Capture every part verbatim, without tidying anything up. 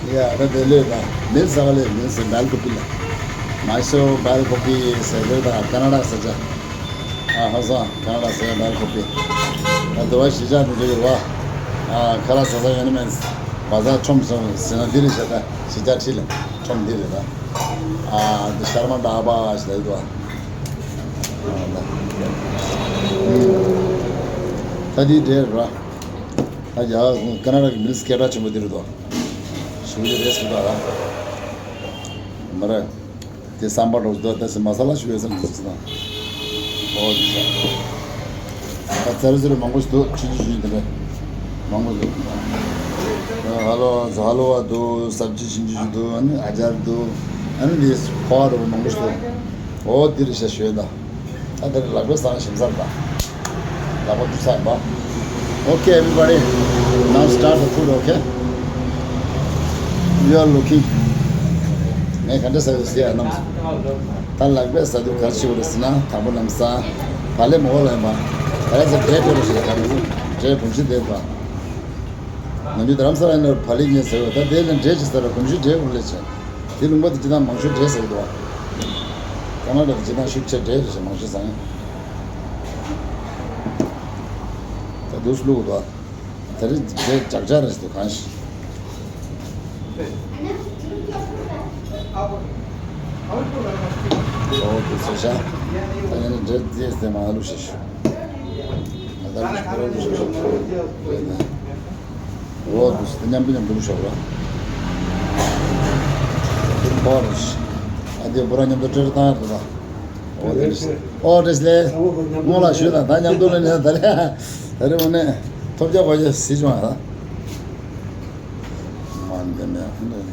ཡ་ད་དེ་ལས་ད་མིན་ས་བ་ལས་མིན་ས་བལ་ཀོ་པི་ལ། མ་སོ་བལ་ཀོ་པི་ཟེར་རེད་ད་ཀ་ན་ཌ་ས་ཆ། ཨ་ཧ་ས་ཀ་ན་ཌ་ས་ཆ་བལ་ཀོ་པི། ད་དུ་བ་གཞིས་ཆགས་འདི་ཚོ་ཡོད་བ། ཨ་ཁ་ལག་ཟ་ས་ཡོད་ནི་མེད། བ་ཟ་ཁྲོམ་སོང་ཟེར་ན་འདི་རེད་ཤག་ད་གཞིས་ཆགས་ཁྲིད་ལ་ཁྲོམ་འདི་རེད་ད། ཨ་འདི་ཤར་མ་ཌ་བ་ཞེས་ལ་ཡོད་བ། ད་འདི་འདྲས་རེད་བ། ད་ཡ་ཀ་ན་ཌ་གི་མི་ལི་སི་སྐད་གྲགས་ཆེན་པོ་འདི་རེད་དོ། ཞུ་རྒྱུ་རེད་ཟེར་ད་ར། མ་རེད། དེ་བསམ་པ་འགྲོ་ཟེར་ད་སི་མ་ས་ལ་ཞུ་ཡོད་ཟེར་འདི་ཟེར་ན། ཨོ་དེ་ཤ། ད་ཙེ་རུ་ཙེ་རུ་མང་པོ་ཞིག་འདུག་ཆུང་ཆུང་ཞུ་ཡིན་དེ་འདྲ། མང་པོ་འདུག་ཧ་ལོ་ཧ་ལོ་བ་འདུག་སབ་ཇི་ཆུང་ཆུང་ཞིག་འདུག་ཨ་ནི་ཨ་ཅར་འདུག་ཨ་ནི་དེ་ཁོ་བ་རུ་མང་པོ་ཞིག་འདུག་ཨོ་དེ་རེད་ཤ་ཞུ་ཡོད་ད། ད་དེར་ལག་པའི་སང་ཞིམ་སར་དང་། ལག་པ་འདུ་ས་ཡིན་པ། Okay, everybody. Now start the food, okay? You are looking. ངས་ག་འདྲ་ཟ་དུས་ཟེར་ཡ་རྣམས། ད་ལག་པས་ཟ་དུས་ག་རེ་བྱེད་དགོས་རེད་ཟེར་ན་དང་པོ་ལམ་སང་། བག་ལེབ་མོ་ལ་ཡིན་པ། ད་རེས་ཟ་འབྲས་སྤྲད་རོགས་ཞེས་དང་པོ་འབྲས་སྒོམ་ཞིག་བསྡད་པ། ང་ཚོའི་རྡ་རམ་ས་ལ་ནས་བག་ལེབ་ཉོས་ཟེར་བ་ད་དེ་ལ་འབྲས་ཅིག་ཟ་ར་སྒོམ་ཞིག་འབྲས་སྒོམ་ལས་བྱས། དེ་ལུང་པ་དེ་སྤྱི་བཏང་མང་ཤོས་འབྲས་ཟེར་གི་འདུག་བ། ཀ་ན་ཌ་དེ་སྤྱི་བཏང་ཤུགས་ཆེ་འབྲས་རེད་ཟེར་མང་ཤོས་ཟ་ཡིན། ད་དུས་སུ་བླུག་གི་འདུག་བ། ད་རེས་འབྲས་ལྕགས་ལྕགས་རེད་ཟེར་འདུག་གང་ཞིག་ཨོ་དེ་ཚོ་ཤ། ད་ཡིན་ན་འབྲས་དེ་ཟེར་མ་བླུག་ཤེས་ཤོག་ད་ལྟ་བླུག་ཤེས་ཤོག་འོ་དུ་སི་མཉམ་དུ་མཉམ་དུ་ཤོག་ར། དུ་འཁོར་རེ་ཤི། ཨ་དེ་བུ་ར་མཉམ་དུ་སྤྲེལ་བཏང་ཡར་དུ་ད། འོ་དེ་ཤི། འོ་དེ་ཤི་ལེ། སྔོན་ལ་ཞུས་དང་ད་མཉམ་དུ་ལ་ནས་ད་ལེ། ད་རེ་འོ་ནས་ཐོབ་རྒྱག་པ་ཡ་སི་ཅུང་ཨ་ད། མ་འདི་ནས་ཧུན་ད་ནས།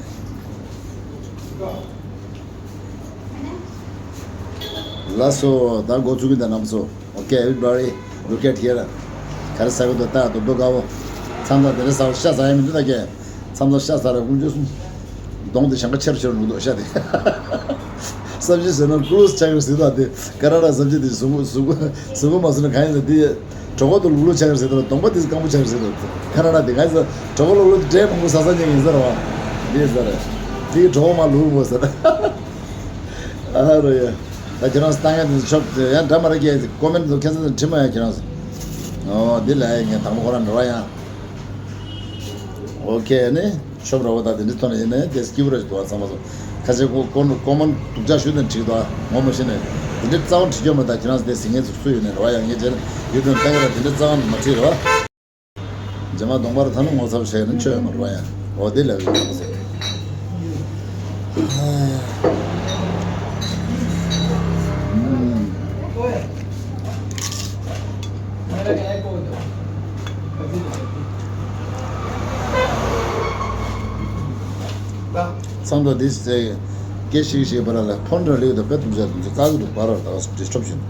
ལགས་སོ། ད་འགོ་ཚུགས་ཀྱི་འདུག་རྣམ་པ་ཚོ། Okay, everybody, look at here. ག་རེ་ཟ་གི་འདུག་ལྟ་རྡོག་རྡོག་དཀར་པོ། མཚམས་མཚམས་དེ་འདྲ་ཟ་བ་ཤ་ཟ་ཡ་མི་འདུག་ད་ཀྱེ། མཚམས་མཚམས་ཤ་ཟ་ར་ཀུན་སྤྱོད་གསུམ། གདོང་དེ་ཞེང་ཁ་ཆེར་ཆེར་འདུག་ཤ་དེ། སབ་ཇི་ཟེར་ན་ཀུ་ལུ་སི་ཆགས་ཀྱི་རེད་ཟེར་ད་དེ། ཀ་ན་ཌ་སབ་ཇི་དེ་ཟུག་གུ་ཟུག་གུ་ཟུག་གུ་མ་ཟེར་ན་གང་ཡིན་ཟེར་དེ། གྲོད་ཁོག་ཏུ་ལུག་ལུག་ཆགས་ཀྱི་རེད་ཟེར་ད་གདོང་པ་དེ་སྐམ་པོ་ཆགས་ཀྱི་རེད་ཟེར་ད། ཀ་ན་ཌ་དེ་ག་ཡིན་ཟེར་གྲོད་ཁོག་ལུག་ལུག་དེ་འབྲས་མང་པོ་ཟ་ཟ་ཉན་ཡིན་ཟེར་བ། དེ་ཟེར། དེ་གྲོད་ཁོག་མ་ལུག་མོ་ཟེར། ཨ་རོ་ཡ། ད་ཁྱེད་རང་ཚོ་ལྟ་མཁན་དེ་ཚོ་ཆོབ་ཡང་འདྲ་མ་རེད་ཀྱི་ཀོ་མེན་ཊི་དུ་ཁྱེད་ཚོ་འདྲི་མ་ཡ་ཁྱེད་རང་ཚོ། ཨོ་འདི་ལ་ཡ་ངས་དང་པོ་ཁོ་རང་འདྲི་བ་ཡང་། ཨོ་ཁེ་ནི་ཆོབ་ར་བ་ད་དེ་འདྲི་ཐོན་ཡིན་ནས་དེ་སྐྱིད་པོ་ར་ཞིག་འདུག་བ་ཚང་མ་ཚོ། ཁ་ཆེ་ཀོ་ཀོ་ཀོ་མེན་ཊི་སྡུག་ཅག་ཞུ་དང་འགྲིག་འདུག་ངོ་མ་ཤེས་ནས། དེ་འདྲི་རྩ་བ་འགྲིག་ཡོད་མ་ད་ཁྱེད་རང་ཚོ་དེ་ཟིང་ངེ་ཚོ་སུ་ཡོད་ནས་ར་བ་ཡང་ངས་བྱས་ན་ཡོད་དོན་ལྟ་གི་ར་དེ་འདྲི་རྩ་བ་མ་འགྲིག་ར་བ། རྗེས་མ་གདོང་པར་ཐ་ན་ངོ་ཚ་བོ་བྱས་ན་ཆོས་མ་རུང་བ་ཡང་འོ་དེ་ལས་ཡོད་ཟེར། ཚང་དུ་འདི་ཟེར་སྐད་ཤིག་ཤིག་བར་ལ་ཕོན་འདྲ་ལེགས་དང་དཔེ་ཐུག་ཆ་དུ་ཚོ་དཀའ་གི་འདུག་བར་བར་ད་ཌིས་ཊབ་བྱུང་།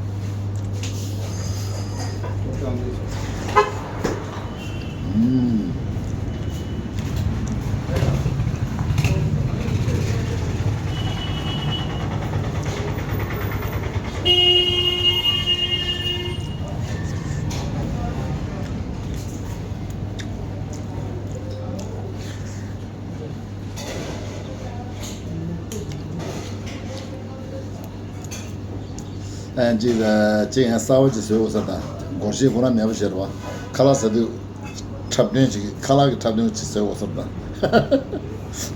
ཨ་ཅིག་ཅིག་ཡང་གསར་པ་ཅིག་བཟོས་འོ་ས་དང་སྒོར་གཞས་ཁོ་ན་མེད་པ་བྱས་རོ། ཁ་ལག་ཟ་དུས་འཁྲབ་སྟོན་ཅིག་ཁ་ལག་གི་འཁྲབ་སྟོན་ཅིག་བཟོས་འོ་ས་དང་།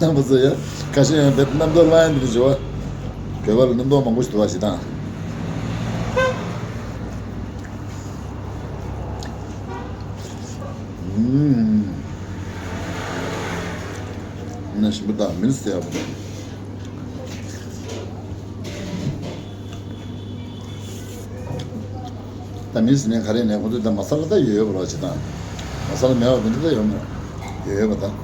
རྣམ་པ་ཚོ་ཡ་ཁ་ཤས་ཡང་བོད་རྣམ་རྟོག་ལ་ཡང་འདི་འདྲ་བྱེད་བ། བོད་པ་ལ་རྣམ་རྟོག་མང་པོ་ཞིག་འདུག་བ་ཞིག་དང་། ཨུམ། ན་ཞིམ་པོ་དང་མིན་ཟེར་ཡག་པོ། ད་མིན་ཟེར་ནས་ག་རེ་ནས་ཁོ་ཚོས་ད་མ་ས་ལ་ད་ཡོད་ཡོད་པ་རོགས་བྱེད་དང་། མ་ས་ལ་མེད་པ་དེ་འདྲ་ད་ཡོད་མ་རེད། ཡོད་ཡོད་པ་ད།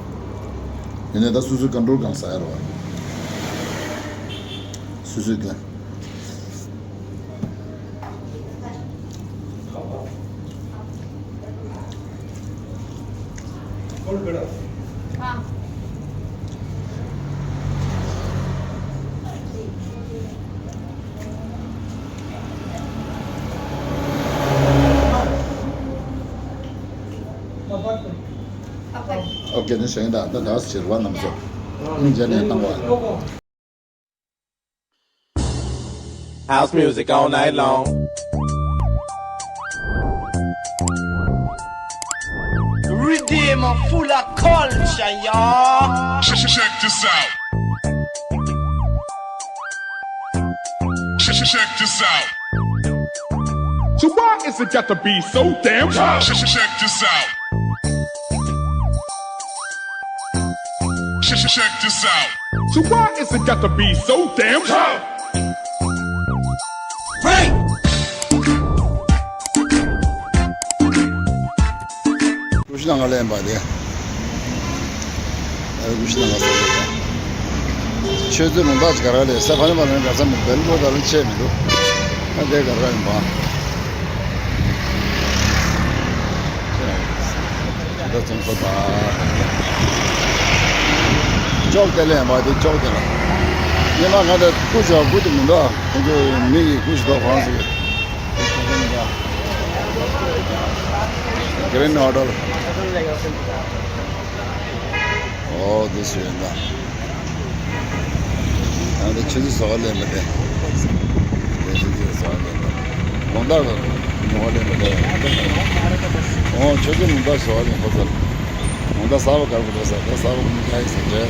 ཡིན་ནའི་ད་སོ་སོའི་ཀོན་ཊོལ་སྒང་ཟ་ཡ་རོགས། སོ་སོའི་ཀོན། ཨོ་ཀེ་ནི་ཞེང་ད་ད་ད་ཟེར་བ་རྣམས་སོ། ཨིན་ཇི་ནས་བཏང་བ། House music all night long. Rhythm full of culture, y'all. Check, check, check this out. Check, check, check this out. So why is it got to be so damn tough? Check, check, check this out. Check, check, check this out. So why is it got to be so damn tough? Break! ཀུ་ཤུ་ནང་ལ་ལེན་པ་དེ། ཨ་ཀུ་ཤུ་ནང་ལ་ཟ་དགོས་པ། ཆུ་ཚོད་ལུང་ཐག་ཅིག་ག་ར་ལས་ས་ཕ་ནི་མ་ནི་ག་ས་མི་བེལ་པོ་ད་ལ་ཆད་མི་འདུག་ཨ་དེ་ག་ར་ཡིན་པ། ད་ཚོང་ས་ད། ཅོག་དེ་ལས་མ་དེ་ཅོག་དེ་ལ། ཉི་མ་ང་ད་ཀུ་ཤུ་ཀུ་དུ་མི་འདུག་ཁོང་ཚོ་མི་ཡི་ཀུ་ཤུ་དོ་གང་ཟིག Green order. Oh, this way. ཡང་དེ་ཆུ་ཚོད་བཟོ་བ་ལེན་པ་དེ། དེ་ཆུ་ཚོད་བཟོ་བ་ལེན་པ། ལུང་ཐག་ལ་ཉོ་བ་ལེན་པ་དེ། ཨོ་ཆུ་ཚོད་ལུང་ཐག་བཟོ་བ་ལེན་པ་ཚར། ལུང་ཐག་གསར་པ་དཀར་པོ་རེད་ཟེར་དེ་གསར་པ་ཀུན་ཁ་ཡིན་ཟེར་དེ།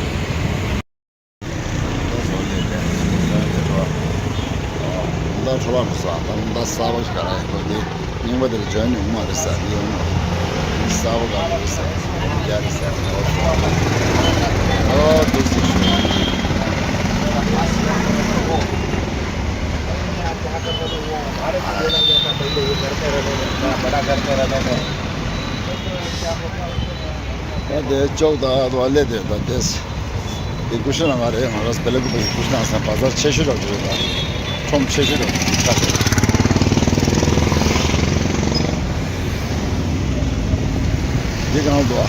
ལུང་ཐག་འཕྲོ་བརླག་མི་བཟོ་ད་ལུང་ཐག་གསར་པ་ཞིག་ག་རེ་ཡིན་པ་དེ། རྙིང་པ་དེར་འཇོན་ནུས་མ་རེད་ཟེར་འདི་ཡོང་ནོ། འདི་གསར་པ་ག་རེ་རེད་ཟེར་འདི་རྒྱ་རེད་ཟེར་ནོ། ཨོ་འདུག་སེ་ཞུ། ད་དེ་ཅོག་ད་ཨ་དོ་ཨ་ལེ་དེ་ད་དེ། འདི་ཀུ་ཤུ་ནང་ང་རེད། ང་རང་སྤེ་ལ་ཀུ་པ་ཀུ་ཤུ་ནང་སང་བ་ཟར་ཆེ་ཤོས་རང་རེད་ད། ཁྲོམ་ཆེ་ཤོས་རང་རེད་ད། འདི་གང་འདུག་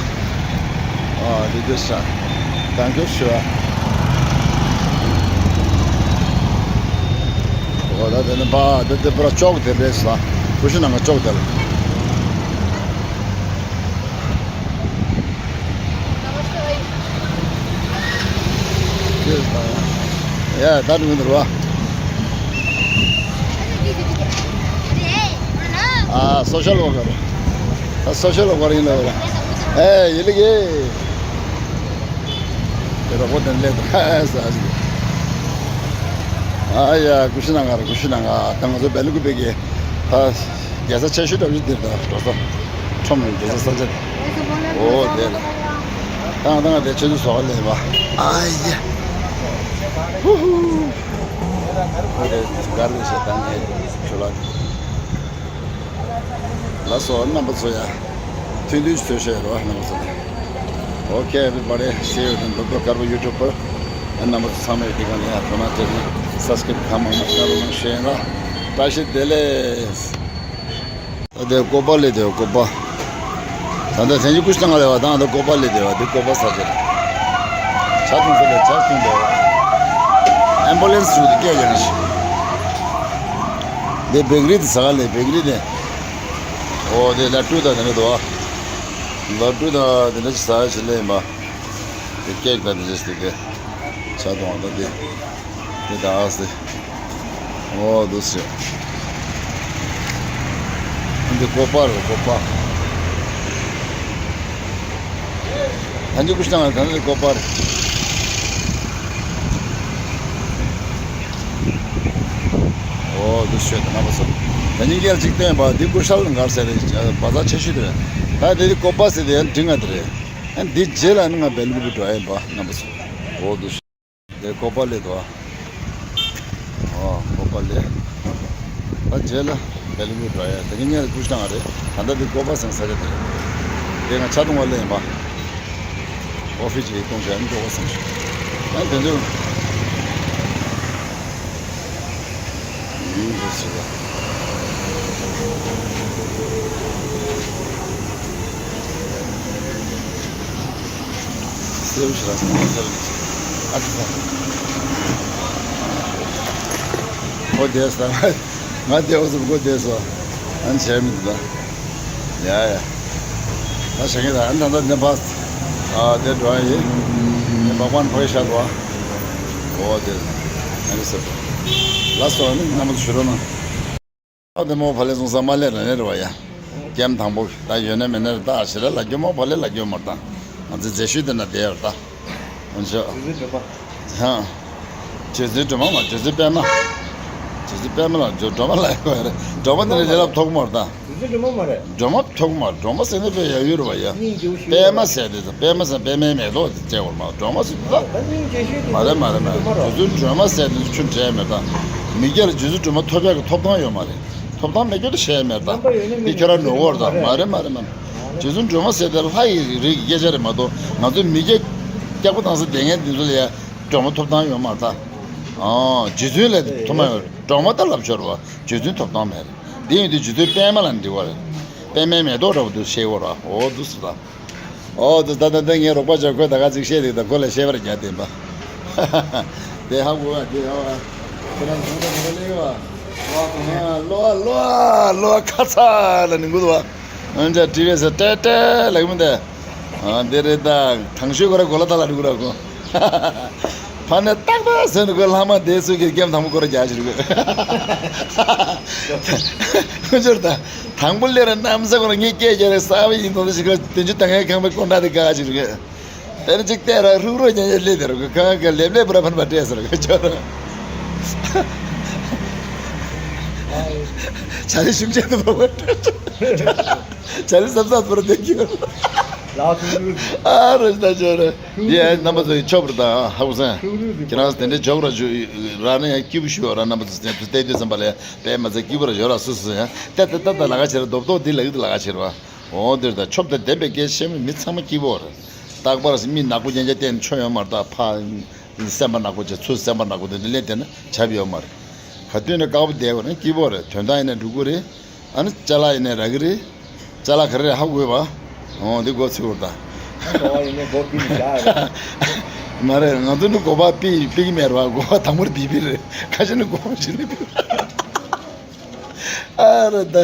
ཨ། འདི་འདི་ཤ། གང་ཁྱོད་ཤོད་ཨ། འོ་ད་དེ་ནི་བ་དེ་དེ་པུ་ར་ཅོག་དེ་རེད་ས། ཀུ་ཤུ་ནང་ང་ཅོག་དེ་ལ། ཡ་ད་ནུ་འདུག་བ། ཨ་སོ་ཤལ་ཝོ་ཀར། ཨ་སོ་ཤལ་ཝོ་ཀར་ཡིན་ལ་བ། ཨེ་ཡིན་ལ་གི། དེ་རོགས་པོ་དེ་ལས་ད་ས་ཨ་ཡ་ཀུ་ཤུ་ནང་ང་རེད། ཀུ་ཤུ་ནང་ང་ད་ང་ཚོ་བེ་ལུ་ཀུ་པེ་གི་ད་རྒྱལ་ས་ཆེ་ཤོས་འདྲ་བོ་ཞིག་འདིར་ད་འགྲོ་ས། ཁྲོམ་རྒྱལ་ས་ས་ཆ་དེ། འོ་དེ་ལ། ཏང་ཏང་དེ་ཆུ་ཚོད་བཟོ་བ་ལེན་པ། ཨ་ཡ། ཧུ་ཧུ། ཁོ་དེ་གར་ལས་བྱེད་སྟངས་ངས་ཆུ་ལ། ལགས་སོ་རྣམ་པ་ཚོ་ཡ། ཐུང་ཐུང་ཞིག་བཟོས་བཞག་ཡོད་རེད་བ་རྣམ་པ་ཚོ་ལ། Okay, everybody, see you in the Doctor Karbo YouTube. རྣམ་པ་ཚོ་ཚང་མས་དེ་ག་ལ་ཡ་དོ་སྣང་སྤྲད་ནས་subscribe གང་མང་མང་གནང་རོགས་གནང་ཞུ་ཡིན་ལ། བཀྲ་ཤིས་བདེ་ལེགས། ད་དེ་ཀོ་པ་ལས་དེ་ཀོ་པ། ད་ལྟ་དེང་གི་ཀུ་ཤུ་ནང་ལས་བ་དང་ད་ཀོ་པ་ལས་དེ་བ་དེ་ཀོ་པ་ས་ཆ་རེད། ཆ་ཐུང་ས་ལས་ཆ་ཐུང་དེ་བ། ཨེམ་བུ་ལེན་སི་རུ་དེ་སྐད་ཀྱང་ཞིག་དེ་བེག་རི་དེ་ཟ་ག་ལས་བེག་རི་དེ། ཨོ་དེ་ལ་ཀྲུ་ད་དེ་འདྲ་འདུག་ཨ། ལ་ཀྲུ་ད་དེ་འདྲ་ཞིག་ཟ་ཡ་ཞིག་ལས་ཡིན་པ། དེ་སྐད་ཀྱང་དེ་འདྲ་ཞིག་དེ་ཆ་ཐུང་བ་ད་དེ། དེ་ད་ཨ་སེ། ཨོ་འདུག་སེ། འདི་ཀོ་པ་རེད་ཀོ་པ། ད་འདི་ཀུ་ཤུ་ནང་ད་འདི་ཀོ་པ་རེད། ཨོ་འདུག་སེ་ད་ན་པ་སོ། ད་ནི་རྒྱལ་གཅིག་བསྟན་པ་འདི་ཀུ་ཤལ་མགར་ཟེར་རེད། བ་ཛར་ཆེ་ཤོས་དེ་རེད། ད་འདི་ཀོ་པ་ཟེར་དེ་འབྲི་ང་དེ་རེད། ཨ་འདི་རྗེས་ལ་ནི་ང་བེལ་ཀུ་པེ་འགྲོ་ཡ་ཡིན་པ་ན་པ་སོ། ཨོ་འདུག་སེ། དེ་ཀོ་པ་ལེ་དོ། ཨོ་ཀོ་པ་ལེ། ད་རྗེས་ལ་བེལ་མི་འགྲོ་ཡ་དེ་ནི་ངས་ཀུ་ཤུ་ནང་རེད། ད་ལྟ་དེ་ཀོ་པ་སེང་ས་ཆ་དེ་རེད། དེ་ང་ཆ་ཐུང་བ་ལེ་ཡིན་པ། ཨོ་ཕི་ཅིག་གཏོང་བྱས་ནི་ཀོ་པ་སེང་ཞིག་ཨ་དེ་ཚོ། ཡིན་དུ་ཟེར་བ། སེའུ་ཞིག་ལ་སོང་ཟེར་བ། ཨ་ཙི་ཙི། ཨོ་བསྡད་སོང་། ང་བསྡད་འོ་ཙམ་ཁོ་བསྡད་སོང་། ཨ་ནི་བྱས་མི་འདུག་ད། ཡ་ཡ། ད་བྱ་ངེས་ད་ཨ་ནི་ད་ལྟ་ནེ་པཱལ། ཨ་དེ་འགྲོ་ཡ་ཡིན། ནེ་ ལོག་པ་ཕ་གི་ཤར་བ། འོ་དེ། ཨ་ནི་ཟེར། ལ་སོ་ནི་རྣམ་པ་ཚོ་ཞུ་རོགས་གནང་། ཨ་དེ་མོ་ཕ་ལེ་སོང་ས་མ་ལེ་ར་ལེ་ར་བ་ཡ། ཀེམ་དང་པོ་ད་ཡོད་ན་མེད་ན་ར་ད་ཞེ་ལ་ལ་རྒྱུ་མོ་ཕ་ལེ་ལ་རྒྱུ་མོ་ད། ང་ཚོའི་མཛེས་ཤོས་དེ་ན་དེ་ཡར་ད། ཨ་ཅོ། ཧ། རྗེ་བཙུན་སྒྲོལ་མ་མ་རྗེ་བཙུན་པད་མ། རྗེ་བཙུན་པད་མ་ལ་རྗེ་སྒྲོལ་མ་ལ་ཡོད་རེད། སྒྲོལ་མ་དེ་ནི་ལས་སླ་པོ་ཐོག་མར་དང་། རྗེ་བཙུན་སྒྲོལ་མ་མ་རེད། སྒྲོལ་མ་ཐོག་མར་སྒྲོལ་མ་ཟེར་ནི་དཔེ་ཡ་ཡོད་རེད་བ་ཡ། སྙིང་རྗེ་པོ་ཞིག་པད་མ་ཟེར་དེ་ཚོ་པད་མ་ཟེར་པད་མའི་མེ་ཏོག་དེ་བྱས་བར་མ་སྒྲོལ་མ་ཟེར་དེ་ད། ད་སྙིང་རྗེ་ཤོས་དེ་མ་རེད་མ་རེད་མ་རེད། རྗེ་བཙུན་སྒྲོལ་མ་ཟེར་དེ་ཚོ་ཆུ་འདྲེས་མེད་དང་། མི་སྐྱ་ལ་རྗེ་བཙུན་སྒྲོལ་མ་ཐོབ་ཡག་གི་ཐོབ་ཐང་ཡོད་མ་རེད། ཐོབ་ཐང་མེད་རྒྱུ་དེ་བཤད་མེད་དང་། རྣམ་པ་ཡོད་ན་མི་འདི་ཁྱོད་རང་ནོར་བར་དང་མ་རེད་མ་རེད་མ་རེད། རྗེ་བཙུན་སྒྲོལ་མ་ཟེར་དེ་ལྷ་ཡི་རིགས་ཀྱི་སྐད་ཆ་རེད་མ་གཏོགས་ང་ཚོ་མི་སྐྱ་སྐྱག་པ་བཏང་ས་བསྡད་མཁན་འདི་ཚོ་ལ་ཡ། སྒྲོལ་མ་ཐོབ་ཐང་ཡོད་མ་རེད་ད། ཨོ། རྗེ་བཙུན་ལས་ཐོབ་མ་ཡོད། སྒྲོལ་མ་ད་ལབ་ཆོག་རེད་བ། རྗེ་བཙུན་ཐོབ་ཐང་མེད་རེད། འདི་ཡིན་དུས་རྗེ་བཙུན་པད་མ་ལ་འགྲིག་བ་རེད། པད་མའི་མེ་ཏོག་འདྲ་བོ་འདུག་ཤེས་བོ་ར། ཨོ་འདུག་སུ་ད། ཨོ་འདུག་ད་ད་ད་ངའི་རོགས་པ་ཅག་ཁོས་ད་ག་ཅིག་བཤད་འདུག་ད་ཁོ་ལ་བཤད་པར་རྒྱག་བསྟན་པ། དེ་ཧ་གོ་བ་དེ་ཧ་བ། ཁྱེད་རང་ཚོ་ད་ག་ལེ་བ། ལོ་ཨ་ལོ་ཨ་ལོ་ཨ་ཁ་ཚ་ལ་ནི་འགུལ་བ། ཨ་ཅག་ཊི་ཝི་ཨེས་ཏྲེ་ཏྲེ་ལ་གི་མི་འདི། ཨ་འདི་རེད་ད། དང་ཤོས་ཁོ་ར་གོ་ལ་ད་ལ་འགྲོ་གི་ར་གོ། ཕ་ནས་ཏག་ཏག་ཟེར་ནས་ཁོས་ལྷག་མ་དེ་སུ་གི་ཀེམ་དང་པོ་སྐོར་རྒྱག་ཕྱིར་གི། ཁོ་ཚོར་ད། དང་པོ་སླེབས་ར་གནམ་ས་ཁོ་ར་ངས་སྐད་རྒྱག་རེད་གསར་པ་ཡིན་དོ་ཞིག་ག་དེ་ཚོ་ད་ངའི་ཁང་པའི་སྐོར་འདྲ་དེ་དགའ་ཕྱིར་གི། དེ་ནས་ཅིག་བལྟས་ར་ཧྲུག་རོ་ཉན་ཉན་སླེབས་དེ་ར་གི་ཁང་གི་ལེབ་ལེབ་ར་ཕན་པ་སྤྲད་ཟེར་གི་ཁྱོད་ར། བྱ་ལས་ཤུགས་ཆེན་དུ་བབ་པ་སྤྲད། བྱ་ལས་བསམ་བསམ་པོར་བསྡད་ཀྱི་ཡོད། ལགས་སོ། ཨ་རོ་ད་ཆོག་རེད། འདི་ཡང་རྣམ་པ་ཚོ་ཡི་ཆོབ་རེད་ད་ཧ་གོ་སོང་། ཁྱེད་རང་དེ་འདྲའི་ཆོབ་ར་ཞུ་ར་ན་ཡང་སྐྱིད་པོ་ཞུ་བ་ར་རྣམ་པ་ཚོ་བསྟན་དུ་བལྟས་དུས་ཙམ་པ་ལས་པད་མ་ཚེ་སྐྱིད་པོ་ར་ཞོ་ར་སུ་སུ་ཡང་ཏེ་ཏེ་ཏ་ཏ་ལ་ཁ་ཆེ་ར་རྡོབ་རྡོབ་འདི་ལ་ཡུལ་དུ་ལ་ཁ་ཆེ་ར་བ། འོ་འདིར་ད་ཆོབ་དང་ལྡན་པའི་སྐད་ཆ་བཤད་མི་མི་ཚང་མ་སྐྱིད་པོ་རེད། རྟག་པར་མི་ནག་པོ་རྐྱང་རྐྱང་བལྟས་ནས་ཆོ་ཡོང་མ་རེད་ད་ཕ། སེམས་པ་ནག་པོ་བྱས་ཚུར་སེམས་པ་ནག་པོ་དེ་འདྲ་ལས་བསྡད་ན་བྱབ་ཡོད་མ་རེད། ག་དུས་ནས་དཀར་པོ་བསྡད་དགོས་ན་སྐྱིད་པོ་རེད། དོན་དག་ཡིན་ན་འགྲིག་གི་རེད། ཨ་ནི་ཅ་ལག་ཡིན་ན་རག་གི་རེད། ཅ་ལག་ག་རེ་རེད་ཧ་གོ་བ། འོ་འདི་གོ་ཚུལ་བོར་ད། གོ་བ་ཡིན་ན་གོ་པི་ནི་བཞག་རེད། མ་རེད། ང་ཚོ་ནི་གོ་བ་པི་པི་གི་མེད་རེད་བ། གོ་བ་དང་པོར་པི་པི་རེད། ཁ་ཤས་ནི་གོ་བ་ཞིག་ནི་པི། ཨ་རེད་ད།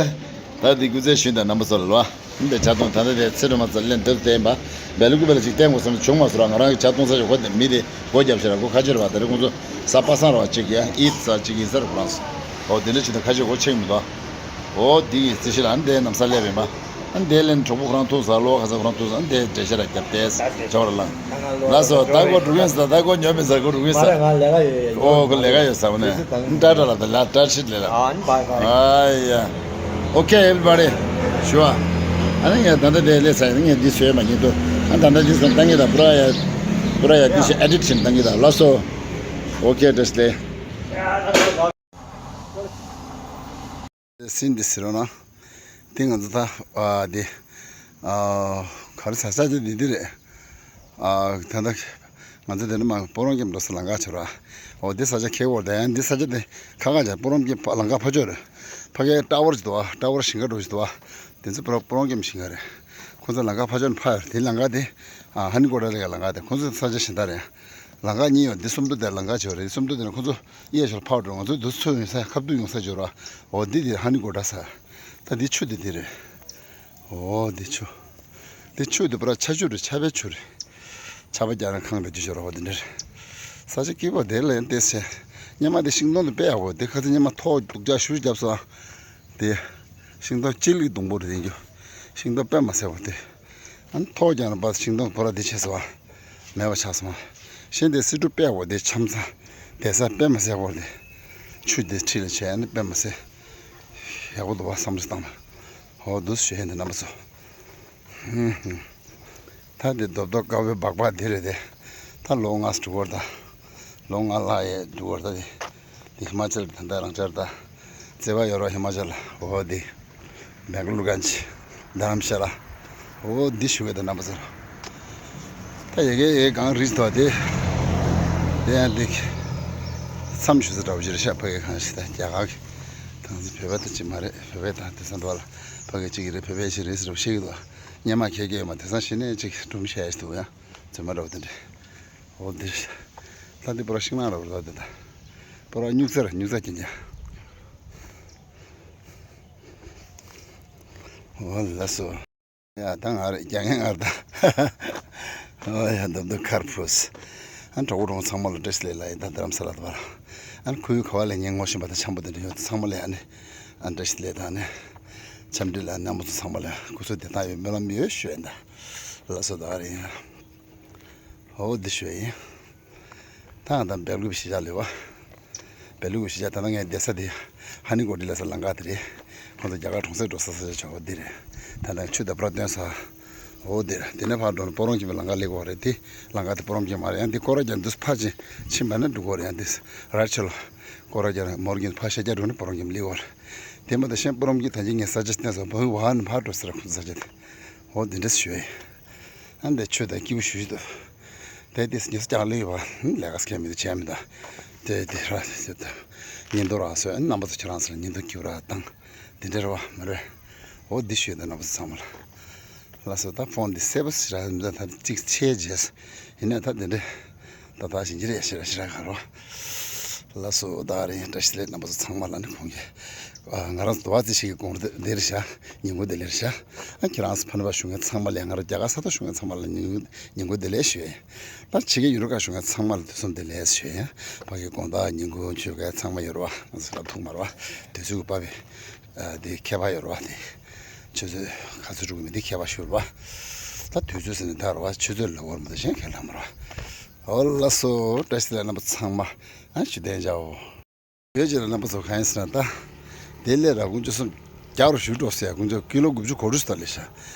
ད་འདི་སྐུ་ཚེ་ཞུན་དང་རྣམ་པ་ཚོ་ལ་ལོ། འདི་ཇ་འཐུང་ད་ལྟ་དེ་ཚེ་རིང་མ་ཚོ་ལེན་འདིར་བསྟན་པ། བལ་ལུ་ཀུ་བལ་ཅིག་བསྟན་དགོས་བསམ་ན་བྱུང་མ་སོང་ར། ང་རང་གི་ཇ་འཐུང་ས་ཞོག་ཁོ་མི་དེ་སྒོ་རྒྱབ་ཤེར་ར་སྒོ་ཁ་ཕྱིར་བ་དེ་རེ་ཁོང་ཚོ་ས་པ་སངས་ར་བ་ཅིག་ཡ་ཨིད་ས་ཅིག་ཡིན་ས་རེ་ཁོ་རང་སོ། འོ་དེ་འདྲ་ཅིག་དང་ཁ་ཕྱིར་སྒོ་ཕྱེ་མི་འདུག་འོ་དེ་ཡི་རྩི་ཤེར་ཨ་ནི་དེ་ནམ་ས་སླེབས་ཡིན་པ། ཨ་ནི་དེ་ལེན་གྲོགས་པོ་ཁོ་རང་ཐུག་ས་ལོ་ཁ་ས་ཁོ་རང་ཐུག་ས་ཨ་ནི་དེ་འདྲ་ཤེར་ར་རྒྱབ་དེ་ཇོ་ར་ལངས། ལགས་སོ། ད་ཁོ་འགྲོ་གིན་ས། ད་ཁོ་ཉོ་མི་ས་ཁོ་འགྲོ་གིན་ས། མ་རེད། ང་ལས་ཀ་ཡོད་ཡ། ཨོ་ཁོ་ལས་ཀ་ཡོད་ས་བ་ནས་ཏྲ་ཏྲ་ལ་ད་ལ་ཏྲ་ཤིད་ལས་ལ། ཨ་ནི་བའི་བའི། ཨ་ཡ། Okay, everybody. Sure. ཨ་ནི་ངས་ད་ལྟ་དེ་ལས་ས་ཡིན་ངས་འདི་བཟོས་མ་ཉིད་དུ། ཨ་ད་ལྟ་འདི་སོང་ད་ངས་ད་པུ་ར་ཡ། པུ་ར་ཡ་འདི་ཤི་ཨེ་ཌིཊ་བྱེད་ད་ངས་ད་ལགས་སོ། Okay, just ལས། སིན་འདི་ཟེར་རོ་ན། དེ་ང་ཚོ་ད་ཨ་དེ་ཨ་ག་རེ་ཟ་ས་ཅིག་འདི་འདི་རེད། ཨ་ད་ལྟ་ང་ཚོ་དེ་ནས་མ་སྤོ་རོང་ཀེམ་འགྲོ་ས་ལམ་ཁ་ཆེ་ར། འོ་འདི་ས་ཆ་ཁེ་བོར་ད་ཡང་འདི་ས་ཆ་དེ་ཁ་ཁ་ཆ་སྤོ་རོང་ཀེམ་ལམ་ཁ་ཕ་ཕྱོགས་རེད། ཕ་གའི་ཊ་ཝར་ཅིག་འདུག་ཨ། ཊ་ཝར་ཞིང་ཁ་འགྲོ་ཅིག་འདུག་ཨ། དེ་ཚོ་སྤོ་རོང་སྤོ་རོང་ཀེམ་ཞིང་ཁ་རེད། ཁོ་ཚོ་ལམ་ཁ་ཕ་ཕྱོགས་ནས་ཕ་ཡོད་རེད། དེ་ལམ་ཁ་དེ་ཨ་ཧ་ནི་གོ་ཊ་ལ་ཡ་ལམ་ཁ་དེ་ཁོ་ཚོ་ས་ཆ་གཞན་དག་རེད། ལམ་ཁ་གཉིས་ཡོད། འདི་སུམ་མདོ་དེ་ལམ་ཁ་ཆེ་བ་རེད། སུམ་མདོ་དེ་ནས་ཁོ་ཚོ་གཡས་ཕྱོགས་ཕར་འགྲོ། ང་ཚོ་འདི་ཚོ་ཡོང་ས་ཁ་བསྡུ་ཡོང་ས་འབྱོར་བ། འོ་འདི་དེ་ཧ་ནི་གོ་ཊ་ས། ད་འདི་ཆུ་དེ་འདི་རེད། འོ་འདི་ཆུ། འདི་ཆུ་དེ་པུ་ར་ཆ་ཆུ་རེད། ཆར་པའི་ཆུ་རེད། ཆར་པ་རྒྱག་ན་ཁང་རེད་འདི་ཆུ་ར་བ་འདི་འདྲ་རེད། ས་ཆ་སྐྱིད་པོ་དེ་ལ་ཡང་བལྟས་ཚེ། སྙེ་མ་དེ་ཤིང་སྡོང་དེ་དཔེ་ཡག་པོ་དེ་ཁ་ཚ་སྙེ་མ་ཐོག་སྡུག་ཅག་ཤུ་བརྒྱབ་སོང་། དེ། ཤིང་སྡོང་སྤྱི་ལེགས་སྡོང་པོ་རེད་འདི་རྒྱུ། ཤིང་སྡོང་དཔེ་མ་སྲིད་པ་དེ། ཨ་ནི་ཐོག་རྒྱག་ན་པ་ཤིང་སྡོང་ཁོ་ར་དེ་ཆེ་སོང་བ། མེད་པ་ཆགས་སོང་བ། ཤིང་དེ་སི་ཀྲུ་དཔེ་ཡག་པོ་དེ་ཆམ་ཚ། དེ་ས་དཔེ་མ་སྲིད་པོ་དེ། ཆུ་དེ་ཁྲིད་ལ་བྱས་ཨ་ནི་དཔེ་མ་སྲིད། ཡག་པོ་འདུག་བ་བསམ་བློ་བཏང་ན། ཧོ་འདུག་ཞུ་ཡས་འདི་རྣམ་པ་ཚོ། ཧུམ་ཧུམ། ད་འདི་རྡོབ་རྡོབ་དཀར་པོའི་སྦག་སྦག་འདི་རེད་དེ། ད་ལོ་ལྔ་འགྲོ་གི་རེད་ད། ལོ་ལྔ་ལྷག་ཡས་འགྲོ་གི་རེད་ད་དེ། འདི་ཧི་མ་ཅལ་ད་ལྟ་རང་འཇགས་རེད་ད། བརྩེ་བ་ཡོད་རོགས་ཧི་མ་ཅལ། འོ་འདི། སྦེང་ལོར་གན་ཇི། རྡ་རམ་ཤ་ལ། འོ་འདི་ཞུ་གི་ད་རྣམ་པ་ཚོར། ད་ཡ་གི་ཡ་གི་གངས་རིས་ཐོག་དེ། དེ་ཡང་འདི། མཚམས་ཞུ་ས་འདྲ་བོ་ཞིག་རེད་ཤག་ཕ་གི་གངས་ཤིག་ད་རྒྱ་གར་གྱི། གངས་ཚེ་བོད་པ་ད་ཅིག་མ་རེད། བོད་པའི་ད་དེ་ས་འདུག་ལ། ཕ་གི་གཅིག་གི་རེད། བོད་པའི་ཞིག་རེད་ཟེར་བ་ཤེས་ཀྱི་འདུག་སྙེ་མ་ཁྱེད་ཀྱི་ཡོད་མ་དེང་སང་ཞི་ནས་ཅིག་སྒྲུང་བཤད་ཡ་ཞིག་འདུག་ཡ། རྫུན་མ་འདྲ་བོ་དེ་འདྲ། འོ་འདིར། ད་འདི་པོ་ར་ཤིང་ནགས་ར་བོ་ར་འདི་ད། པོ་ར་སྨྱུག་རྩེ་ར་སྨྱུག་རྩེ་ཀྱི་འཇའ། འོ་ལགས་སོ། ཡ་ད་ང་རེད་རྒྱ་ངན་ངར་ད། འོ་ཡ་འདབ་འདབ་མཁར་ཕུས། ཨ་ནི་གྲོགས་པོ་གྲོགས་ཚང་མ་ལ་བཀྲ་ཤིས་བདེ་ལེགས་ལ་ཡིན། ད་རྡ་རམ་ས་ལ་དུ་བར་ཨ་ནི་ཁོའི་ག་བ་ལས་ངས་ངོ་ཤེས་པ་དང་འཆམ་པོ་དེ་འདྲ་ཡོད་ཚང་མ་ལ་ཨ་ནི་ཨ་ནི་བཀྲ་ཤིས་བདེ་ལེགས་དང་ཨ་ནི་འཆམ་མཐུན་ལ་རྣམ་པ་ཚོ་ཚང་མ་ལ་སྐུ་གཟུགས་བདེ་ཐང་ཡོད་སྨོན་ལམ་ཡོད་ཞུ་ཡིན། ད་ལགས་སོ། ད་ག་རེ་ཡིན། ཨོ་འདི་ཞུ་ཡིན། ད་ང་ད་སྦེལ་ཀོབ་གཞིས་ཆགས་ལས་བ། སྦེལ་ཀོབ་གཞིས་ཆགས་ད་ལྟ་ངའི་བསྡད་ས་དེ་ཧ་ནི་གོ་ཏི་ལ་ས་ལམ་ཁ་དེ་རེད། ཁོང་ཚོ་རྒྱ་གར་གྲོང་གསེབ་འགྲོ་ས་ས་ཆ་ཆོག་འདི་རེད། ད་ལྟ་ཆུ་དང་པར་སྟོན་ས། ཨོ་འདི་རེད། དེ་ནས་ཕར་འགྲོ་ན་སྤོ་རོང་གི་ལམ་ཁ་སླེབས་ཀྱི་རེད། དེ་ལམ་ཁ་དེ་སྤོ་རོང་གི་མ་རེད། ཡང་འདི་སྐོར་ར་རྒྱག་འདུག་ཕར་ཕྱིན་ཕྱིན་པ་ན་འགྲོ་གི་རེད། ཡང་འདི་ར་ཆེ་ལ་སྐོར་ར་རྒྱག་མོར་གྱི་ཕར་ཤར་རྒྱག་འགྲོ་ན་སྤོ་རོང་གི་སླེབས་ཀྱི་རེད། དེ་མ་གཏོགས་གཞན་སྤོ་རོང་གི་ད་ཅི་ངས་ས་ཆ་བསྟན་སོང་བོད་ཕར་ནས་ཕར་འགྲོ་ས་ར་ཁོང་ཚོ་ས་ཆ་དེ། ཨོ་འདི་འདྲ་ཞུ་ཡིན། ཨ་འདི་ཆོས་དང་སྐྱིད་པོ་ཞུ་ཞུ་དུ། དེ་དེ་ཉི་ཤུ་རྩ་ལྔ་ལས་བ་ལས་ཀ་སྐད་མི་འདུག་བྱས་མི་འདུག་དེ་དེ་ར་དེ་དེ་ཉིན་དུ་ར་སོ་རྣམ་པ་ཚོ་ཁྱེད་རང་ཚོ་ལ་ཉིན་དུ་སྐྱིད་པོ་ར་དང་། དེ་འདྲ་ར་བ་མ་རེད། འོ་འདི་ཞུས་དང་རྣམ་པ་ཚོ་ཚང་མ་ལ། ལགས་སོ། ད་ཕོན་འདི་སེ་བ་སི་ར་མི་འདུག་ད་གཅིག་ཆེ་རྗེས་ཡིན་ན་ད་དེ་འདྲ། ད་ད་ཞིང་ཅི་རེད་ཤི་ར་ཤི་ར་ག་རོ། ལགས་སོ། ད་རེད། བཀྲ་ཤིས་བདེ་ལེགས་རྣམ་པ་ཚོ་ཚང་མ་ལ་ནི་ཁོང་གིས། ང་རང་ཚོ་དུ་བ་རྩི་ཤིག་གི་གོང་རུ་འདིར་བཞག་ཉིན་གུང་འདི་ལེར་བཞག་ཨ་ཁྱེད་རང་ཚོ་ཕ་ནུ་བ་བཞུགས་མཁན་ཚང་མ་ལ་ང་རང་རྒྱ་གར་ས་ཐོག་བཞུགས་མཁན་ཚང་མ་ལ་ཉིན་ཉིན་གུང་བདེ་ལེགས་ཞུ་ཡིན། ད་ཕྱི་རྒྱལ་ཡུ་རོབ་ཁག་བཞུགས་མཁན་ཚང་མ་ལ་དུས་གསུམ་བདེ་ལེགས་ཞུ་ཡིན། ཕ་གི་དགོང་དག་ཉིན་གུང་མཆོད་མཁན་ཚང་མ་ཡོད་རེད་བ། ང་ཚོ་ལ་ཐུག་མ་རེད་བ། དུས་ཚོད་ཀྱི་བབ་པའི་དེ་ཁྱད་པར་ཡོད་རེད་བ། དེ་ཆུ་ཚོད་ག་ཚོད་འགྲོ་གི་མིན་དེ་ཁྱད་པར་ཞུ་རེད་བ། ད་དུས་ཚོད་ཟེར་ནས་ད་རེད་བ། ཆུ་ཚོད་ལ་བོར་མ་གཏོགས་གཞན་ཁས་ལེན་མ་རེད་བ། ཨོ་ལགས་སོ། བཀྲ་ཤིས་བདེ་ལེགས་རྣམ་པ་ཚང་མ། ཨ་ཞུ་བདེ་འཇའ་འོ། ཡོད་ཅེས་ར་རྣམ་པ་ཚོ་གང་ཡིན་ཟེར་ན་ད། དེ་ལས་ར་དགུན་ཆུ་སུམ་རྒྱག་རུ་ཞུ་འགྲོ་ཟེར་ཡ་དགུན་ཆུ་ཀི་ལོ་དགུ་བཅུ་གོ་དྲུག་ཙམ་ལས་ཤ།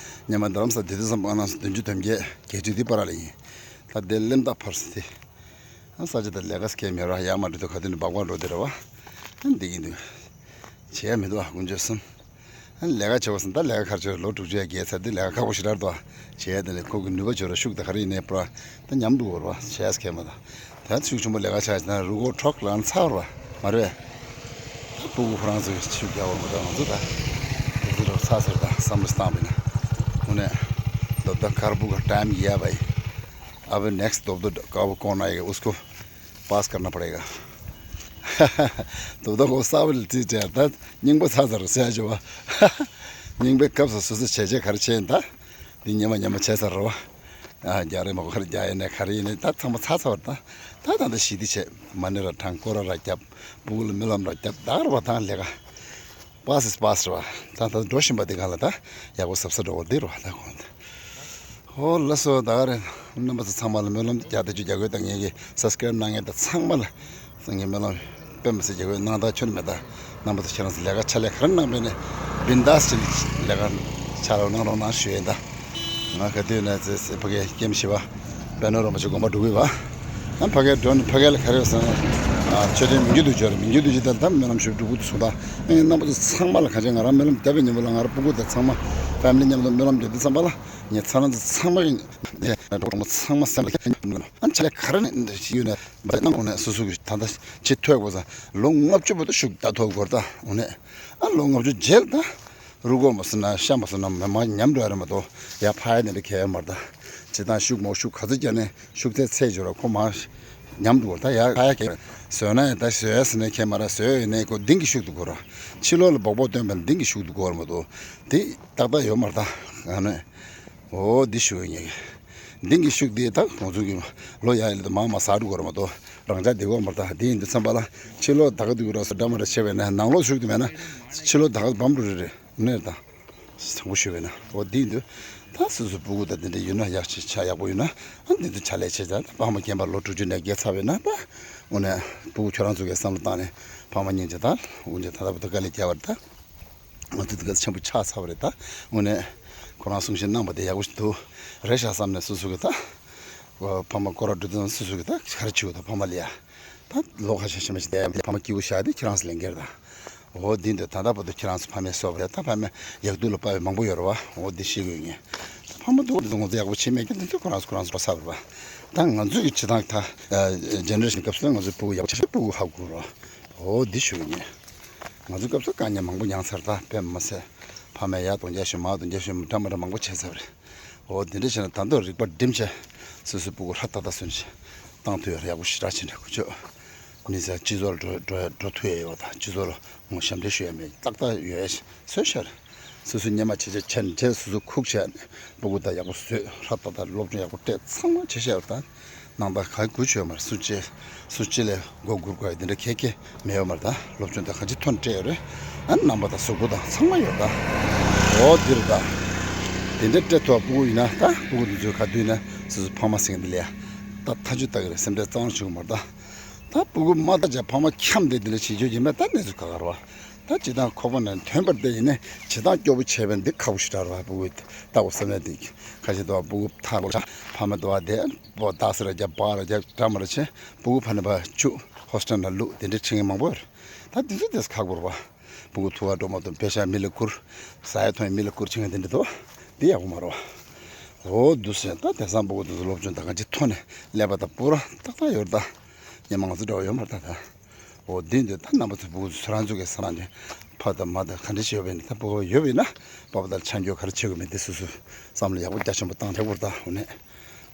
ཉི་མ་རྡ་རམ་ས་དེ་དུས་སམ་ཨ་ན་སུ་བདུན་ཅུ་དོན་བརྒྱད་བརྒྱད་ཅུ་དེ་པ་ར་ལ་ཡིན། ད་དེ་ལེམ་ད་ཕར་སི་ཏི། ཨ་ས་ཆ་ད་ལས་ཀ་སྐད་མེད་ར་ཡ་མ་འགྲོ་དུ་ག་དུས་ནས་སྦག་སྦག་འགྲོ་དེ་ར་བ། ཨ་འདི་ཡིན་དུས། བྱེད་ཡ་མི་འདུག་ཨ་དགུན་ཆུ་སུམ། ལས་ཀ་བྱེད་པ་སོང་ད་ལས་ཀ་ཁར་བྱེད་ལོ་དྲུག་ཅུ་ཡ་བརྒལ་ཚར་དུས་ལས་ཀ་ཁག་པོ་ཞེ་དྲག་འདུག་བྱས་དེ་ནས་ཁོ་གི་ནུས་པ་བྱོས་ར་ཤུགས་དང་ག་རེ་ཡིན་ནའི་པྲ་ད་ཉམས་འགྲོ་བར་བ་བྱས་སྐད་མ་ད་ད་ཤུགས་ཆེན་པོ་ལས་ཀ་ཆགས་ན་རུ་སྒོ་འཕྲོག་ལང་ཚར་བ་མ་རེད། ད་སྤུ་གུ་ཁོ་རང་ཚོས་ཤུགས་རྒྱག་བར་མ་ད་ང་ཚོ་ད་དེ་ཚོ་ར་ཚ་ཟེར་ད་བསམ་བློ་བཏང་བས་ན་དངོས་གནས་ད་ད་ཁར་སྤུ་གུ་ཊའིམ་ཡ་བའི། अब नेक्स्ट धोबदो का वो कौन आएगा, उसको पास करना पड़ेगा। धोबदो को साबिल चीज है, ता निंबो साजर से जो। निंबे कब से सुसे छे छे खर्चे था। दिन ཉི་མ་ཉི་མ་བྱས་ཚར་རོ། ཨ་རྒྱ་རེ་མ་གོ་ཁར་རྒྱ་ཡིན་ནས་ག་རེ་ཡིན་ནས་ད་ཚང་མ་ཚར་ཚར་བ་རེད་ད། ད་ད་ད་ཞི་བདེ་བྱས་མ་ཎི་ར་བགྲང་སྐོར་ར་ར་རྒྱབ་སྤུ་གུ་ལ་རྨི་ལམ་ར་རྒྱབ་ད་ར་བ་དང་ལས་ཀ། པཱ་སི་པཱ་སི་རེད་བ། ད་ད་འགྲོ་བཞིན་པ་འདི་གང་ལ་ད་ཡག་པོ་གཟབ་གཟབ་འགྲོ་བ་འདི་རེད་བ་ད་གོང་ད། ཧོ་ལགས་སོ། ད་ག་རེ་རྣམ་པ་ཚོ་ཚང་མ་ལ་སྨོན་ལམ་རྒྱག་ད་ཅུ་རྒྱག་དགོས་ད་ངེད་ཀྱི་སབ་སི་ཀ་རེབ་གནང་མཁན་ད་ཚང་མ་ལ་སངས་རྒྱས་སྨོན་ལམ་དཔེ་མི་སྲིད་རྒྱག་དགོས་གནང་ད་ཁྱོད་མེད་ད་རྣམ་པ་ཚོ་ཁྱེད་རང་ཚོ་ལས་ཀ་ཕྱག་ལས་ག་རེ་གནང་པས་ནས་བིན་དཱས་ཅིག་ལས་ཀ་ཕྱག་ལས་གནང་རོགས་གནང་ཞུ་ཡིན་ད། ང་ག་དུས་ན་ཚེ་ཕ་གའི་སྐྱེམས་ཞི་བ་པད་ནོར་རིན་པོ་ཆེ་དགོན་པ་འགྲོ་གི་བ། ཨ་ཕ་གའི་འགྲོ་ནས་ཕ་གའི་ལ་ག་རེ་ཡོད་ཟེར་ན། ཨ་མཆོད་རྟེན་མི་འགྱུར་དུ་འབྱོར་མི་འགྱུར་དུ་ཇི་ལྟར་ད་སྨོན་ལམ་ཞུ་འགྲོ་གི་འདུག་སོང་ད། ཨེ་རྣམ་པ་ཚོ་ཚང་མ་ལ་གང་བྱས་ང་རང་སྨོན་ལམ་བརྒྱབ་པའི་ཉིན་མོ་ལ་ང་རང་སྤུ་གུ་དང་ཚང་མ་ཕེ་མི་ལི་མཉམ་དུ་སྨོན་ལམ་བརྒྱབ་དུས་ཙམ་པ་ལ་ངས་ཚང་རང་ཚོ་ཚང་མ་གི་ཨེ་གྲོགས་པོ་ཚང་མ་སེམས་ལ་ཨ་ཆ་ལས་ག་རེ་ནས་འདི་ཞིག་ཡོད་ན་འབད་གནང་དགོས་ནས་སོ་སོ་གི་ད་ལྟ་ཆེ་ཐོས་དགོས་ས་ལོ་ལྔ་བཅུ་བར་དུ་ཤུགས་ད་ཐོབ་དགོས་ད་འོ་ནས་ཨ་ལོ་ལྔ་བཅུ་རྗེས་ད། རུ་སྒོ་མ་སོང་ན་ཤ་མ་སོང་ན་མི་མང་ཉམས་འགྲོ་ཡ་རེད་མ་གཏོགས་ཡ་ཕ་ཡ་ནི་རེ་ཁེ་ཡ་མ་རེད་ད། སྤྱི་བཏང་ཤུགས་མོ་ཤུགས་ག་ཚོད་བརྒྱབ་ནས་ཤུགས་ཚད་ཚད་འཇོག་ར་ཁོ་མ་ཉམས་འགྲོ་ད་ཡ་ཕ་ཡ་ཁེ་བཟོས་ན་ཡ་ད་བཟོས་ཡ་ཟེར་ནས་ཁེ་མ་ར་བཟོས་ཡོད་ནས་ཁོ་གཏིང་གི་ཤུགས་དུ་གོ་ར་ཕྱི་ལོགས་ལ་སྦོག་སྦོག་སྟོན་པ་གཏིང་གི་ཤུགས་དུ་གོ་ར་མ་གཏོགས་དེ་ཏག་ཏག་ཡོད་མ་རེད་ད། ཨ་ནི་འོ་འདི་ཞུ་ཡོད་ངེས། འདི་གི་ཤུགས་འདི་དག་ཁོང་ཚོ་གི་ལོ་ཡ་ཡི་ལ་དུ་མང་མ་ཟ་འགྲོ་དགོས་ར་མ་གཏོགས་རང་ཅག་འདི་གོ་མ་རེད་ད། འདི་ཡིན་དུས་ཙམ་པ་ལ་ཕྱི་ལོགས་ད་ག་དུས་ར་སོ་འདྲ་མ་འདྲ་བྱས་པས་ན་ནང་ལོགས་ཤུགས་དུ་མེད་ན་ཕྱི་ལོགས་ད་ག་བམ་འགྲོ་རེད་རེད་ནས་ད། དྲང་པོ་ཞུས་པས་ན་འོ་འདི་ཡིན་དུས་ད་སོ་སོ་སྤུ་གུ་ད་འདི་འདྲ་ཡོད་ན་ཡག་ཆེ་ཆ་ཡག་པོ་ཡོད་ན་ཨ་འདི་ཚོ་ཕྱག་ལས་བྱེད་ད་ཕ་མ་རྒན་པ་ལོ་དྲུག་ཅུ་ནས་བརྒལ་ཚར་བས་ན་ད་འོ་ནས་སྤུ་གུ་ཁྱོད་རང་ཚོ་གི་བསམ་བློ་བཏང་ནས་ཕ་མ་གཉིས་ཀྱི་ད་འོ་འདི་ད་ལྟ་བུ་ད་དཀའ་ལས་བརྒྱབ་པ་རེད་ད། ང་ཚོ་འདི་ག་ཆེན་པོ་ཆགས་ཚར་བ་རེད་ད། དངོས་གནས་ཁོ་རང་གསུང་བཤད་གནང་བ་དེ་ཡག་པོ་ཞིག་འདུག་རེད་ཤག་བསམ་ནས་སོ་སོ་གི་ད། ཕ་མ་སྐོར་ར་འགྲོ་དུས་སོ་སོ་གི་ད་ག་རེ་བྱེད་དགོས་ད་ཕ་མ་ལ་ཡ། ད་ལོ་ཁ་ཤས་ཤིག་མ་ཞིག་བསྡད་ཡ་ཕ་མ་སྐྱིད་པོ་བཞག་དེ་ཁྱེད་རང་ཚོ་ལས་འགལ་ད། འོ་འདི་འདི་ད་ལྟ་བར་དུ་ཁྱེད་རང་ཚོ་ཕ་མའི་སོ་བ་རེད་ད། ཕ་མའི་ཡག་སྡུག་ལ་དཔག་པའི་མང་པོ་ཡོད་རེད་བ། འོ་འདི་ཤེས་དགོས་ངེས། ད་ཕ་མ་སྡུག་པོ་འདི་ཚོ་ང་ཚོ་ཡག་པོ་བྱེད་མེད་ཀྱི་འདི་ཚོ་ཁོ་རང་ཚོ་ཁོ་རང་ཚོ་འགྲོ་ཚར་བ་རེད་བ། ད་ང་ཚོས་ཀྱི་བྱེད་སྟངས་ད་ཇེ་ནེ་རེ་ཤན་སྐབས་སུ་ང་ཚོའི་སྤུ་གུ་ཡག་པོ་བྱེད་ཤེས་སྤུ་གུ་ཧ་གོ་རོགས། འོ་འདི་ཞུ་གི་ཡིན། ང་ཚོའི་སྐབས་སུ་དཀའ་ངལ་མང་པོ་མྱངས་ཚར་ད་དཔེ་མ་ཚད། ཕ་མས་ཡར་སྟོང་རྒྱག་ཞུ་མར་སྟོང་རྒྱག་ཞུ་འདྲ་མི་འདྲ་མང་པོ་བྱས་ཚར་བ་རེད། འོ་འདི་འདྲ་བྱས་ན་ད་དུང་རིག་པ་བསྒྲིམས་བྱས་སོ་སོའི་སྤུ་གུ་ཧྲ་ཏག་ཏག་སོན་ཞིང་བཏང་ཐུབ་ཡག་ཡག་པོ་ཞེ་དྲག་བྱས་འདྲ་ཁུ་ཆོ། མི་ཚེ་སྤྱི་ཚོགས་ལ་འགྲོ་འགྲོ་འགྲོ་ཐུབ་ཡག་ཡོད་པ་དང་སྤྱི་ཚོགས་ལ་ངོ་ཞབས་འདྲེན་ཞུ་ཡག་མེད་ཏག་ཏག་ཡོད་ཡག་སོན་ཤར། སོ་སོའི་སྙེ་མ་བྱས་བྱས་བྱས་ནས་བྱས་སོ་སོ་ཁུག་བྱས་ནས་སྤུ་གུ་དང་ཡག་པོ་བཟོས་ཧྲ་ཏག་ཏག་སློབ་སྦྱོང་ཡག་པོ་སྤྲད་ཚང་མ་བྱས་བཞག་ཡོད་པ་དང་། ནང་ད་ག་གུ་ཆོད་མར་སུ་ཅེ་སུ་ཅེ་ལས་མགོ་སྒུར་དགོས་དེ་འདྲ་ཁེ་ཁེ་མེད་ཡོད་མར་ད། སློབ་སྦྱོང་དེ་ག་ཅི་ཐོན་སྤྲད་ཡོད་རེད། ཨ་རྣམ་པ་དང་གཟུགས་པོ་དང་ཚང་མ་ཡོད་ད། འོ་འདིར་ད་དེ་འདྲ་སྤྲད་ཐུབ་པ་སྤུ་གུ་ཡིན་ན་ད་སྤུ་གུ་འདི་ཚོའི་ཁ་བསྡུས་ན་སོ་སོ་ཕ་མ་སེང་འདི་ལས་ད་ཐག་ཆོད་ལྟ་གི་རེད། སེམས་ཁྲལ་གཙང་བོ་བྱེད་དགོས་མར་ད། ད་སྤུ་གུ་མ་ལྟ་བྱ་ཕ་མ་འཁྱམས་ཏེ་འདི་འདྲ་བྱེད་རྒྱུ་ཡིན་པས་ད་གནས་ཚུལ་ག་ག་རེད་བ། ད་སྤྱི་བཏང་ཁོག་པ་ནས་ཐོན་པར་བལྟས་ཡིན་ནས་བྱེད་སྟངས་སྐྱོ་པོ་བྱས་པས་འདི་ཁག་པོ་ཞིག་འདྲ་རེད་བ། སྤུ་གུ་ལྟ་བུ་བསམ་ནས་འདི་ཁ་ཤས་འདུག་བ། སྤུ་གུ་ཐག་པོ་ཆགས་ཕ་མ་འདུག་བ། དེ་པོ་རྟགས་སེ་ར་རྒྱབ་པ་ར་རྒྱབ་འདྲ་མ་ར་བྱས་སྤུ་གུ་ཕ་ནས་ཕར་བཅུག་ཧོ་སི་ཊེལ་ནང་བླུག་དེ་འདྲའི་ཁྲིད་མཁན་མང་པོ་ཡོད་རེད། ད་འདི་ཚོ་དེ་ཁག་པོ་རེད་བ། སྤུ་གུ་ཐུག་པ་འགྲོ་མ་ཐུབ་པེ་ཤ་མི་ལ་བསྐུར། ཟ་ཡ་འཐུང་ཡ་མི་ལ་བསྐུར་བྱེད་མཁན་དེ་འདྲ་འདུག་བ། འདི་ཡག་པོ་མ་རེད་བ། འོ་འདུག་སེ་ད་དེང་སང་སྤུ་གུ་དེ་ཚོ་སློབ་སྦྱོང་ད་ག་ཅི་ཐོག་ནས་ཀླད་པ་དང་པུ་ར་ཏག་ཏག་ཡོད་རེད་ད། སྔོན་མ་ང་ཚོ་འདྲ་བ་ཡོད་མ་རེད་ད་ད། འོ་འདི་འདི་ད་རྣམ་པ་ཚོ་སྤུ་གུ་ཚོ་རང་ཚོ་གི་བསམ་བློ་ནས་ཕ་དང་མ་དང་ག་འདྲ་བྱེད་ཡོད་པ་ཡིན་ན་ད་སྤུ་གུ་ཡོད་པ་ཡིན་ན་པ་ཕ་དང་ཆ་འཇོག་ག་རེ་བྱེད་དགོས་མིན་དེ་སོ་སོ་བསམ་བློ་ཡག་པོ་རྒྱ་ཆེན་པོ་བཏང་ཐུབ་དགོས་རེད་ད། འོ་ནས་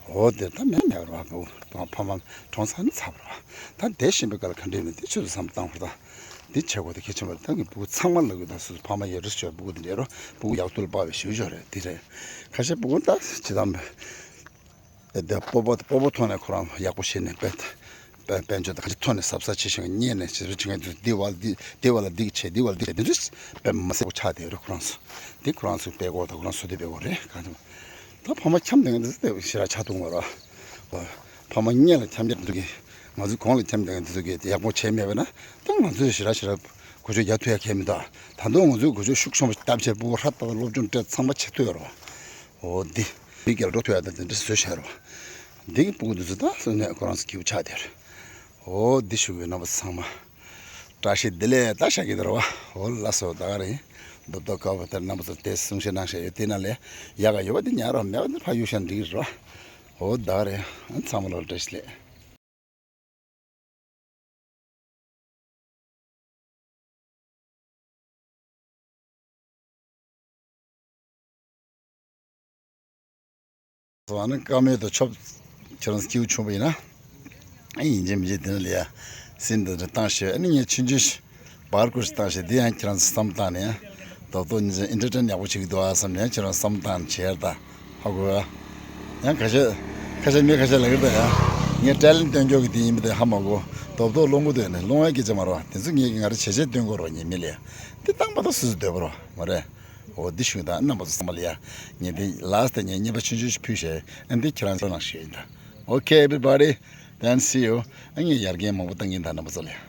འོ་དེ་ད་མེད་མེད་རེད་བ། སྤུ་གུ་ཕ་མ་གྲོངས་ཚར་ན་ཚར་བ་རེད་བ། ད་བསྡད་བཞིན་པའི་སྐབས་ལ་ག་འདྲ་ཡིན་མིན་དེ་ཆུ་ཚོད་བསམ་བློ་བཏང་བ་རེད་ད། འདི་བྱེད་དགོས་དེ་གལ་ཆེན་པོ་རེད། ད་ངས་སྤུ་གུ་ཚང་མ་ལ་གུས་དང་སོ་སོ་ཕ་མ་ཡོད་རེད་ཟེར་སྤུ་གུ་འདི་འདྲ་རོ་སྤུ་གུ་ཡག་ཏུ་ལ་དཔག་པའི་ཞུ་ཞོ་རེད་འདི་རེད། ཁ་ཤས་སྤུ་གུ་ད་ཇི་ལྟར་འདི་སྤོ་བོ་སྤོ་བོ་ཐོག་ནས་ཁོ་རང་ཡག་པོ་བྱས་ནས་དཔེ་དཔེ་དཔལ་འབྱོར་དང་ཁ་ཤས་ཐོག་ནས་གཟབ་གཟབ་བྱེད་བཞིན་གཉེར་ནས་བྱེད་རེས་བྱེད་མཁན་དེ་འདི་བ་ལ་འདི་འདི་བ་ལ་འདི་བྱེད་འདི་བ་ལ་འདི་བྱེད་འདི་འདྲ་དཔེ་མ་སྲིད་པོ་ཆགས་བསྡད་རེད། ཁོ་རང་ཚོ་འདི་ཁོ་རང་ཚོ་དཔེ་གོ་དང་ཁོ་རང་ཚོ་འདི་དཔེ་གོ་རེད་གང་ཅི། ད་ཕ་མ་འཁྱམས་བསྡད་མཁན་དེ་ཚོ་ཞེ་དྲག་ཆགས་འདུག་མ་རེད་བ། ཕ་མ་སྔོན་ལ་འཁྱམས་བསྡད་མཁན་དེ་ཚོ་གིས་ང་ཚོ་གོང་ལ་འཁྱམས་བསྡད་མཁན་དེ་ཚོ་གིས་ཡག་པོ་བྱས་མེད་པ་ན་ད་ང་ཚོས་ཞེ་དྲག་ཞེ་དྲག་གོ་ཆོད་རྒྱག་ཐུབ་ཡ་གང་ཡང་མི་འདུག་ད་དུང་ང་ཚོས་གོ་ཆོད་ཤུགས་ཆེན་པོ་བཏབ་བྱས་སྤུ་གུ་ཧྲ་ཏག་ཏག་སློབ་སྦྱོང་སྤྲད་ཚང་མ་བྱེད་ཐུབ་ཡོད་རེད་བ། འོ་འདི་འདི་རྒྱལ་འགྲོ་ཐུབ་ཡ་ད་དེ་འདྲ་བཟོས་བཞག་རེད་བ། འདི་གི་སྤུ་གུ་འདི་ཚོ་ད་སོ་ནས་ཁོ་རང་ཚོ་སྐྱིད་པོ་ཆགས་བསྡད་རེད། འོ་འདི་ཞུ་གི་ཡོད། རྣམ་པ་ཚང་མ། བཀྲ་ཤིས་བདེ་ལེགས་ད་ཤ་གི་དར་བ། འོ་ལགས་སོ་ད་ག་རེད། རྡོབ་རྡོབ་དཀར་པོ་དེར་རྣམ་པ་ཚོ་དེ་གསུང་བཤད་གནང་བཞག་ཡོད། དེ་ན་ལས་ཡག་ག་ཡོད་པ་དེ་ཉར་རོགས། མེད་པ་དེ་ཕར་གཡུག་བཞག་འགྲིག་རོགས། འོ་ད་ག་རེད། ཚང་མ་ལ་བཀྲ་ཤིས་བདེ་ལེགས། སོང་ནི་ཀ་མེད་དུ་ཆོབ་ཁྱེད་རང་སྐྱིད་པོ་བྱུང་བ་ཡིན་ན། ཨ་ཡིན་གཅིག་མིན་གཅིག་དེ་ནི་ལ་ཡ་སིན་དུ་བཏང་ཞེས་ཨ་ནི་ངས་ཆུང་ཆུང་ཞིག་བར་སྐོར་ཞིག་བཏང་ཞེས་འདི་ཡང་ཁྱེད་རང་བསམ་བཏང་ནས་ཡང་རྡོག་རྡོག་ཉིན་ཅན་ཨིན་ཊར་ཊེན་ཡག་པོ་བྱེད་ཀྱི་འདུག་ཨ་བསམ་ནས་ཡང་ཁྱེད་རང་བསམ་བཏང་བྱས་ད་ཧ་གོ་ཨ། ཡང་ཁ་ཤས་ཁ་ཤས་མི་ཁ་ཤས་ལ་གིར་ད་ཡང་ངས་ཊེ་ལེན་ཊི་སྟོན་ཀྱོག་གི་དེ་ཡིན་པ་དེ་ཧ་མ་གོ། རྡོག་རྡོག་སློང་གི་འདུག་ནས་སློང་བའི་སྐད་ཆ་མ་རེད་བ། དེ་ཚོ་ངས་ཀྱི་ང་རེ་བྱས་བྱས་སྟོན་དགོས་རོགས་ཉེས་མི་ལས་དེ་བཏང་པ་ད་སུ་སུ་འདོད་པ་རོགས་མ་རེད། འོ་འདི་ཞུ་ད་རྣམ་པ་ཚོ་ཚང་མ་ལ་ཡ་ངས་འདི་ལ་སི་ཊི་ངས་བརྙན་པར་ཆུང་ཆུང་ཞིག་ཕུལ་བྱས་ཨ་འདི་ཁྱེད་རང་ཚོ་ནང་ཞུ་ཡིན་ད། Okay everybody, then see you. ཨ་ངས་ཡར་རྒྱས་མང་པོ་བཏང་གིན་ད་རྣམ་པ་ཚོ་ལ་ཡ།